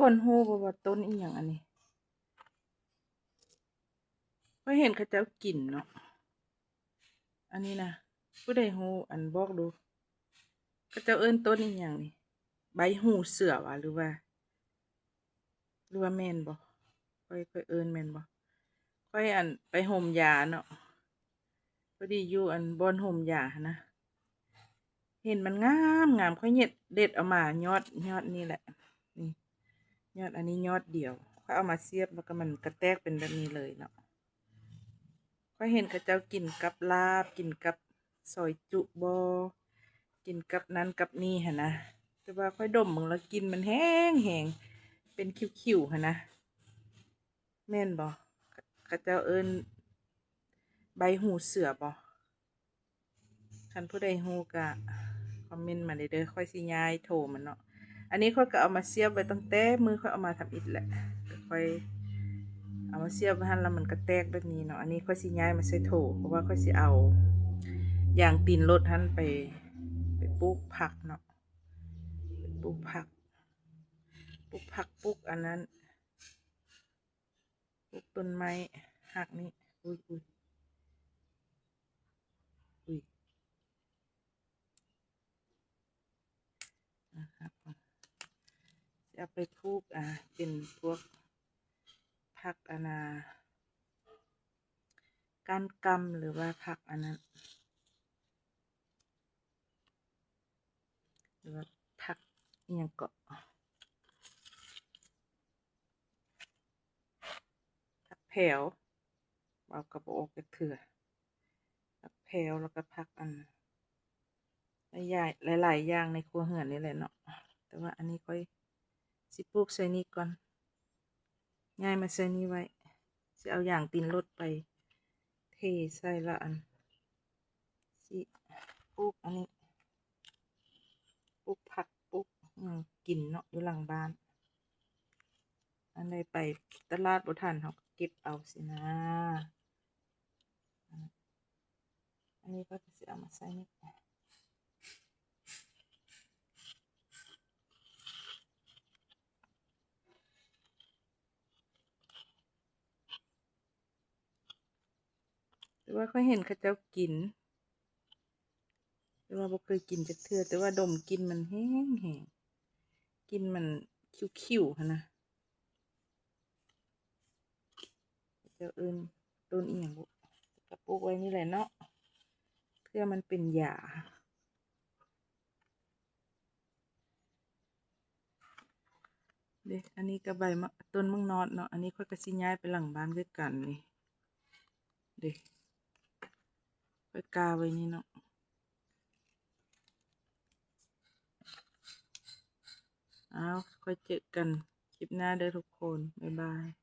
ຄົນຮູ້ບໍ່ວ່າຕົ້ນອີ່ຫຍັງອັນນີ້? ຂ້ອຍເຫັນເຂົາເຈົ້າກິນເນາະ. ອັນນີ້ນະ ຜູ້ໃດຮູ້ ອັນ ບອກດູ ເຂົາເຈົ້າເອີ້ນຕົ້ນອີ່ຫຍັງນີ້? ໃບຫູເສືອຫວາ ຫຼືວ່າ ຫຼືວ່າແມ່ນບໍ່? ຂ້ອຍ ຂ້ອຍເອີ້ນແມ່ນບໍ່? ຂ້ອຍ ອັນ ໄປໂຮມຢາເນາະ ພໍດີຢູ່ ອັນ ບ່ອນໂຮມຢາຫັ້ນນະ ເຫັນມັນງາມໆ ຂ້ອຍເດັດ ເດັດເອົາມາ ຍອດ ຍອດນີ້ແຫຼະ ນີ້ ຍອດອັນນີ້ຍອດດຽວ ຂ້ອຍເອົາມາສຽບ ແລ້ວກໍມັນກະແຕກເປັນແບບນີ້ເລີຍເນາະ. ຂ້ອຍເຫັນເຂົາເຈົ້າກິນກັບລາບ ກິນກັບຊອຍຈຸບໍ ກິນກັບນັ້ນກັບນີ້ຫັ້ນນະ ແຕ່ວ່າຂ້ອຍດົມເບິ່ງແລ້ວ ກິ່ນມັນແຮງໆ ເປັນຂິວໆ ຫັ້ນນະ ແມ່ນບໍ່? ເຂົາເຈົ້າເອີ້ນໃບຫູເສືອບໍ? ຄັນຜູ້ໃດຮູ້ກະຄອມເມັນມາໄດ້ເດີ ຂ້ອຍຊິຍ້າຍໂຖມັນເນາະ. ອັນນີ້ຂ້ອຍກໍເອົາມາສຽບໄວ້ຕັ້ງແຕ່ມື້ຂ້ອຍເອົາມາທຳອິດແຫຼະ ກໍຂ້ອຍເອົາມາສຽບໄວ້ຫັ້ນ ແລ້ວມັນກໍແຕກແບບນີ້ເນາະ. ອັນນີ້ຂ້ອຍຊິຍ້າຍມາໃສ່ໂຖ ເພາະວ່າຂ້ອຍຊິເອົາຢາງຕີນລົດຫັ້ນໄປ ໄປປູກຜັກເນາະ ໄປປູກຜັກ ປູກຜັກ ປູກອັນນັ້ນ ປູກຕົ້ນໄມ້ ຮັກນີ້ ອຸ້ຍ ອຸ້ຍ ອຸ້ຍ ນະຄັບ ຊິເອົາໄປປູກ ອ່າ ເປັນພວກຜັກ ອັນນ່າ ກ້ານກຳ ຫຼືວ່າຜັກອັນນັ້ນ ຫຼືວ່າຜັກອີ່ຫຍັງເກາະ ຜັກແພວ ເວົ້າກໍບໍ່ອອກຈັກເທື່ອ ຜັກແພວ ແລ້ວກໍຜັກອັນ ຫຼາຍຢ່າງ ຫຼາຍໆຢ່າງໃນຄົວເຮືອນນີ້ແຫຼະເນາະ. ແຕ່ວ່າອັນນີ້ຂ້ອຍຊິປູກໃສ່ນີ້ກ່ອນ ຍ້າຍມາໃສ່ນີ້ໄວ້ ຊິເອົາຢາງຕີນລົດໄປເທໃສ່ ແລ້ວອັນ ຊິປູກອັນນີ້ ປູກຜັກ ປູກຫຍັງກິນເນາະ ຢູ່ຫຼັງບ້ານ ອັນໃດໄປຕະຫຼາດບໍ່ທັນ ເຮົາກໍເກັບເອົາຊີ້ນະ. ອັນນີ້ຂ້ອຍກໍຊິເອົາມາໃສ່ນີ້ ແຕ່ວ່າຂ້ອຍເຫັນເຂົາເຈົ້າກິນ ແຕ່ວ່າບໍ່ເຄີຍກິນຈັກເທື່ອ ແຕ່ວ່າດົມກິ່ນມັນແຮງໆ ກິ່ນມັນຂິວໆ ຫັ້ນນະ ເຂົາເຈົ້າເອີ້ນຕົ້ນອີ່ຫຍັງບຸ ກໍປູກໄວ້ນີ້ແຫຼະເນາະ ເພື່ອມັນເປັນຢາ. ເດ້ ອັນນີ້ກໍໃບ ຕົ້ນໝາກນອດເນາະ ອັນນີ້ຂ້ອຍກໍຊິຍ້າຍໄປຫຼັງບ້ານຄືກັນນີ້ ເດ້ ຂ້ອຍກ້າໄວ້ນີ້ເນາະ. ອ້າວ ຄ່ອຍເຈີກັນຄລິບໜ້າເດີທຸກຄົນ ບາຍບາຍ.